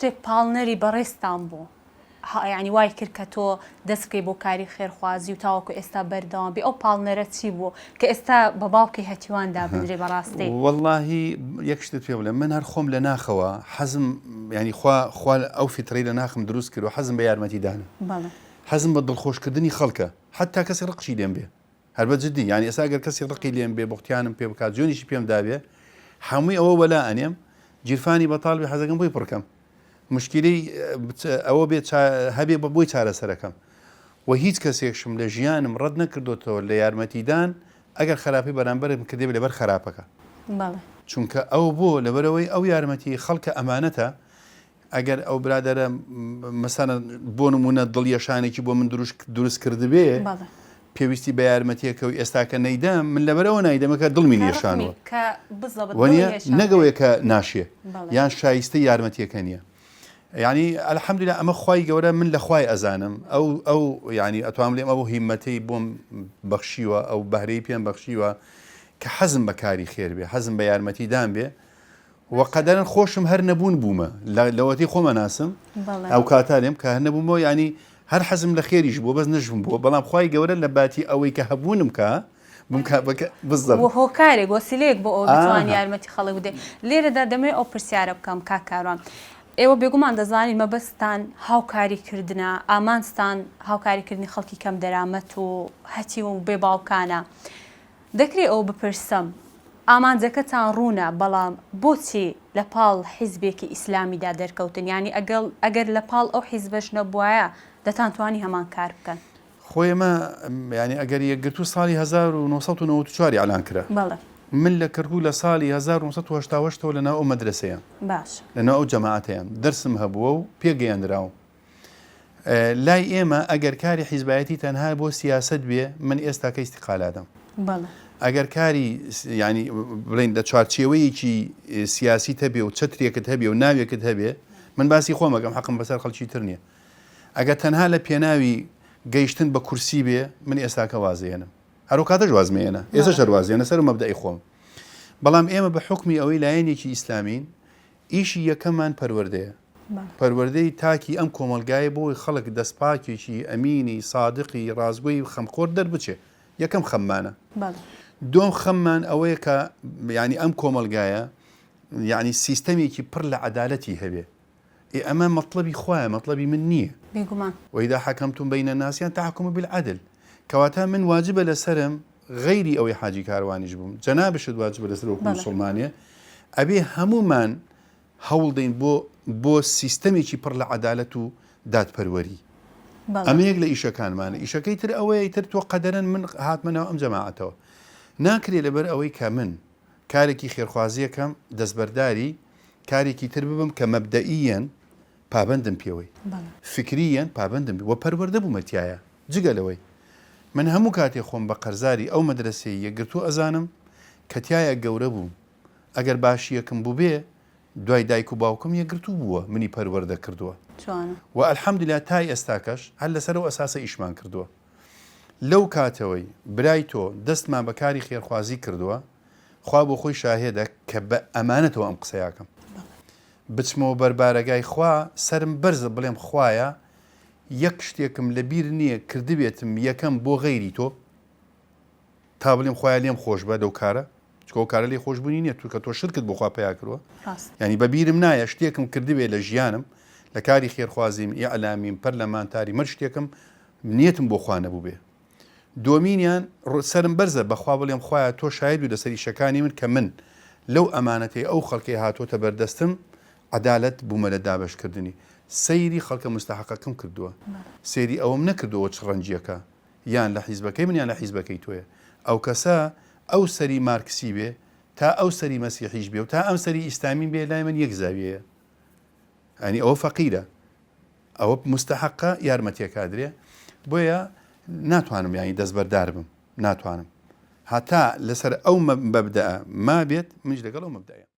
شتێک پاڵنەری بەڕێزتان بوو یانی وای کرد کە تۆ دەست بکەی بۆ کاری خێرخوازی و تاوەکو ئێستا بەردەوام بی ئەو پاڵنەرە چی بوو کە ئێستا بە باوکی هەتیوان دابنرێ بەڕاستی؟ وەڵاهی یەک شتت پێ بڵێم من هەر خۆم لە ناخەوە حەزم یانی خوا خوا ئەو فیترەی لە ناخم دروست کردوە حەزم بە یارمەتیدانە بەڵێ. حەزم بە دڵخۆشکردنی خەڵکە حەتا کەسێک ڕقشی لێم بێ هەر بە جدی یانی ئێستا گەر کەسی ڕقی لێم بێ بوختیانم پێ بکات جوێنیشی پێم دابێ هەمووی ئەوە وەلا ئەنێم گیرفانی بەتاڵ بێ حەزەکەم بۆی پڕکەم مشکیلەی ئەوە بێ هەبێ بە بۆی چارەسەرەکەم و هیچ کەسێکشم لە ژیانم ڕەت نەکردوتەوە لە یارمەتیدان ئەگەر خراپی بەرامبەرم کردێ لەبەر خراپەکە چونکە ئەو بۆ لەبەرەوەی ئەو یارمەتی خەڵکە ئەمانەتە ئەگەر ئەو برادەرە مەسەلەن بۆ نمونە دڵ یەشانێکی بۆ من دروست کردبێ پێویستی بە یارمەتیەکە و ئێستاکە نەیدەم من لەبەرەوە نایدەمە کە دڵمی نیشانوە وەنیە نەگەوەیە کە ناشێ یان شایستە یارمەتیەکە نییە یعنی الحمدلله ئەمە خوای گەورە من لە خوای ئەزانم ئەو ئەو یعنی ئەتوام لێم ئەو هیمەتەی بۆم بەخشیوە ئەو بەهرەی پێم بەخشیوە کە حەزم بە کاری خێر بێ حەزم بە یارمەتیدان بێ وە قەدەرەن خۆشم هەر نەبوون بوومە لەوەتی خۆمە ناسم ئەو کاتە لێم کە هەر نەبوومەوە ینی هەر حەزم لە خێریش بووە بەس نەژم بووە بەڵام خوای گەورە لە باتی ئەوەی کە هەبوونم کە بکە هۆکارێک وەسیلەیەک بۆ ئەوە بتوان یارمەتی خەڵک بدەیت لێرەدا دەمەوێت ئەو پرسیارە بکەم کاک کاروان ئێوە بێگومان دەزانین مەبەستان هاوکاری کردنە ئامانجتان هاوکاریکردنی خەڵکی کەم دەرامەت و هەتیو و بێ باوکانە دەکرێ ئەوە بپرسم، ئامانجەکەتان ڕوونە، بەڵام بۆچی لە پاڵ حیزبێکی ئیسلامیدا دەرکەوتن؟ یانی ئەگەر لە پاڵ ئەو حیزبەش نەبوایە دەتانتوانی هەمان کار بکەن؟ خۆ ئێمە یانی ئەگەر یەکگرتوو ساڵی 1994 ئیعلان کرا. بەڵێ. من لە کەرکووک لە ساڵی 1988 ەوە لە ناو ئەو مەدرەسەیەم. باشە. لە ناو ئەو جەماعەتەیەم. دەرسم هەبووە و پێگەیەنراوم. لای ئێمە ئەگەر کاری حیزبایەتی تەنها بۆ سیاسەت بێ من ئێستاکە ئیستیقالادەم ئەگەر کاری ینی بڵین لە چوارچێوەیەکی سیاسی هەبێ و چەترێکت هەبێ و ناوێکت هەبێ من باسی خۆمەکەم حەقم بەسەر خەڵکی تر نییە ئەگەر تەنها لە پێناوی گەیشتن بە کورسی بێ من ئێستاکە وازێنم هەرو کاتەش وازمێنە ئێستا شەروازێنە سەر مەبدەئی خۆم بەڵام ئێمە بە حکمی ئەوەی لایەنێکی ئیسلامین ئیشی یەکەممان پەروەردەیە. پەروەردەی تاکی ئەم کۆمەڵگایە بۆی خەڵک دەستپاکێکی، ئەمینی، سادقی، ڕاستگۆی خەمخۆر دەربچێ. یەکەم خەممانە. دووەم خەممان ئەوەیە کە یانی ئەم کۆمەڵگایە یانی سیستەمێکی پڕ لە عەدالەتی هەبێ. ئێ ئەمە مەتڵەبی خوایە مەتڵەبی من نییە. بێگومان. وإذا حكمتم بين الناس أن تحكموا بالعدل. کەواتە من واجبە لەسەرم غەیری ئەوەی حاجی کاروانیش بووم جەنابشت واجبە لەسەر وەکو موسڵمانێ ئەبێ هەموومان هەوڵدەین بۆ بۆ سیستەمێکی پڕ لە عەدالەت و دادپەروەری ئەمە یەک لە ئیشەکانمانە ئیشەکەی تر ئەوەیە تر تۆ قەدەرەن من هاتمە ناو ئەم جەماعەتەوە ناکرێ لەبەر ئەوەی کە من کارێکی خێرخوازیەکەم دەستبەرداری کارێکی تر ببم کە مەبدەئیەن پابەندم پێوەی فکریەن پابەندم وە پەروەردە بوومە تایە جگە لەوەی من هەموو کاتێ خۆم بە قەرزاری ئەو مەدرەسەی یەکگرتوو ئەزانم کە تیایا گەورە بووم ئەگەر باشیەکم بووبێ دوای دایک و باوکم یەکگرتوو بووە منی پەروەردە کردووە جوانە. وە الحمدللە تا ئێستاکەش هەر لەسەر ئەو ئەساسە ئیشمان کردووە لەو کاتەوەی برای تۆ دەستمان بە کاری خێرخوازی کردووە خوا بۆ خۆی شاهێدە کە بە ئەمانەتەوە ئەم قسەیەکەم بچمەوە بەر بارەگای خوا سەرم بەرزە بڵێم خوایە یەک شتێکم لە بیر نییە کردبێتم یەکەم بۆ غەیری تۆ تا بڵێم خوایە لێم خۆش بە لەو کارە چکە ئەو کارە لێ خۆشبوونی نییە تورکە تۆ شرکت بۆ خوا پیا کردووە ینی بە بیرم نایە شتێکم کردبێ لە ژیانم لە کاری خێرخوازیم ئیعلامیم پەرلەمانتاری مەر شتێکم نیەتم بۆ خوا نەبوو بێ دۆمینیان سەرم بەرزە بەخوا بڵێم خوایە تۆ شاید بی لەسەر ئیشەکانی من کە من لەو ئەمانەتەی ئەو خەڵکەی هاتۆتە بەردەستم عەدالەت بوومە لە دابەشکردنی. سەیری خەڵکە موستەحەقەکەم کردووە. سەیری ئەوەم نەکردووە چ ڕەنگیەکە یان لە حیزبەکەی من یان لە حیزبەکەی تۆیە. ئەو کەسە ئەو سەری مارکسی بێ تا ئەو سەری مەسیحیش بێ و تا ئەم سەری ئیسلامی بێ لای من یەک زاویەیە. یانی ئەوە فەقیرە. ئەوە موستەحەقە یارمەتیەکە ئەدرێ. بۆیە ناتوانم یانی دەستبەردار بم. ناتوانم. هەتا لەسەر ئەو مەبدەئە مابێت منیش لەگەڵ ئەو مەبدەئەم.